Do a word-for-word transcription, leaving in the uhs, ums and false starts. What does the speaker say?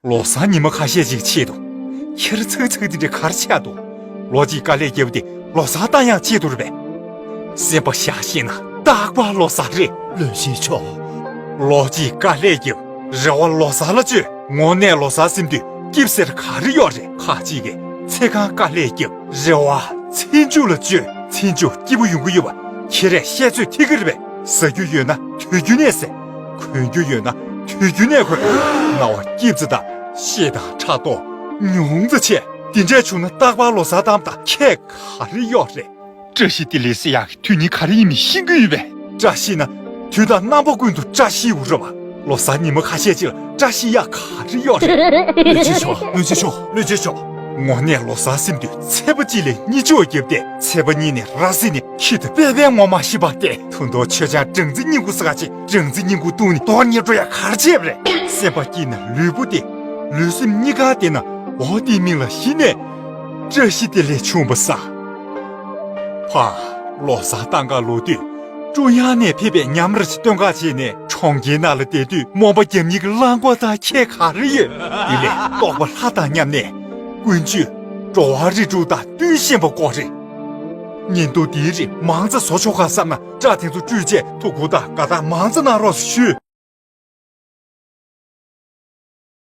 ལོ་གསར་ཉི་མ་ཁ་ཤས་ཅིག་ཆེད་དུ། ཁྱེར་ཚག་ཚག་དེ་འདྲ་གར་ཆགས་འདུག་ལོ་གཅིག་དཀའ་ལས་བརྒྱབ་སྟེ་ལོ་གསར་བཏང་ཡག་ཆེད་དུ་རེད་པས། སེམས་པ་བཞག་ཤེས་ན་རྟག་པར་ལོ་གསར་རེད། ལོས་ཤེས་ཆོག་ལོ་གཅིག་དཀའ་ལས་བརྒྱབ། རེ་བ་ལོ་གསར་ལ་བཅོལ། དངོས་གནས་ལོ་གསར་ཟིན་དུས་སྐྱིད་ཟེར་ག་རེ་ཡོད་རེད། ཁ་ཅིག་གིས་ཚེ་གང་དཀའ་ལས་བརྒྱབ། རེ་བ་ཚེ་མཇུག་ལ་བཅོལ། ཚེ་མཇུག་སྐྱིད་པོ་ཡོང་གི་ཡོད་པ་ཁྱེད་རས་བཤད་ཚོད་ཐིག་གི་རེད་པས། ཟ་རྒྱུ་ཡོད་ན་དུས་རྒྱུན་ནས་ཟ། གོན་རྒྱུ་ཡོད་ན་དུས་རྒྱུན་ནས་གོན། རྣ་བ་སྐྱིད་ཙམ་དང་། གཤེད་དང་ཕྲག་དོག་ཉུང་ཙམ་བྱས། དེ་འདྲས་བྱུང་ན་རྟག་པར་ལོ་གསར་བཏང་བ་དང་ཁྱད་ག་རེ་ཡོད་རེད། བཀྲ་ཤིས་བདེ་ལེགས་ཟེར་ཡག་གི་དོན་སྙིང་ག་རེ་ཡིན་མིན་ཤེས་ཀྱི་ཡོད་པས། བཀྲ་ཤིས་ན་དུས་དང་རྣམ་པ་ཀུན་ཏུ་བཀྲ་ཤིས་འོ་རེད་པ། ལོ་གསར་ཉི་མ་ཁ་ཤས་ཅིག་ལ་བཀྲ་ཤིས་ཡག་ག་རེ་ཡོད་རེད། ལོས་ཤེས་ཆོག་ལོས་ཤེས་ཆོག་ལོས་ཤེས་ཆོག་དངོས་གནས་ལོ་གསར་ཟིན་དུས་ཚེས་པ་གཅིག་ལས་གཉིས་ཆོག་བརྒྱབ་སྟེ། ཚེས་པ་གཉིས་ནས་ར་བཟི་ནས་ཁྱི་དང་དཔེ་དཔེ་ངོ་མ་ཤེས་པ་སྟེ། ཐུན་ཐོག་ཆོས་ཆང་སྦྲང་རྩི་སྙིང་ཁུ་ཟ་ག་ཆེ། སྦྲང་རྩི་སྙིང་ཁུ་བཏུང་ནས་མདོག་ཉེས་འགྲོ་ཡག་ག་རེ་བྱས་པ་རེད། སེམས་པ་སྐྱིད་ན་ལུས་པོ་བདེ། ལུས་སེམས་གཉིས་ཀ་བདེ་ན་འོ་དེའི་མིང་ལ་གཞི་ནས་བཀྲ་ཤིས་བདེ་ལེགས་བྱུང་བ་ཟེར། ཕ། ལོ་གསར་བཏང་ག་ལོག་དུས་ཀྲུང་དབྱང་ནས་ཕེབས་པའི་མཉམ་ར་ཞིག་སྟོན་ག་བྱས་ནས་གྲོང་ཁྱེར་ནང་ལ་བསྡད་དུས་རྨོངས་པ་རྒྱབ་མཁན་གྱི་རླངས་འཁོར་དང་ཁྱད་ག་རེ་ཡོད། དེ་ལས་རྟོགས་པ་ལྷ་དང་མཉམ་ནས་ཀུན་སྤྱོད་འགྲོ་བ་རིགས་དྲུག་དང་བསྟུན་ཤེས་པ་དགོས་རེད། ཉིན་ཐོ་འདིའི་རིགས་མང་ཙམ་བཟོ་ཆོག་ག་བསམ་ན་སྐྲ་དེ་ཚོ་བཀྲུས་རྗེས་ཐུགས་ཁུར་དང་དགའ་རྟགས་མང་ཙམ་གནང་རོགས་ཞུ།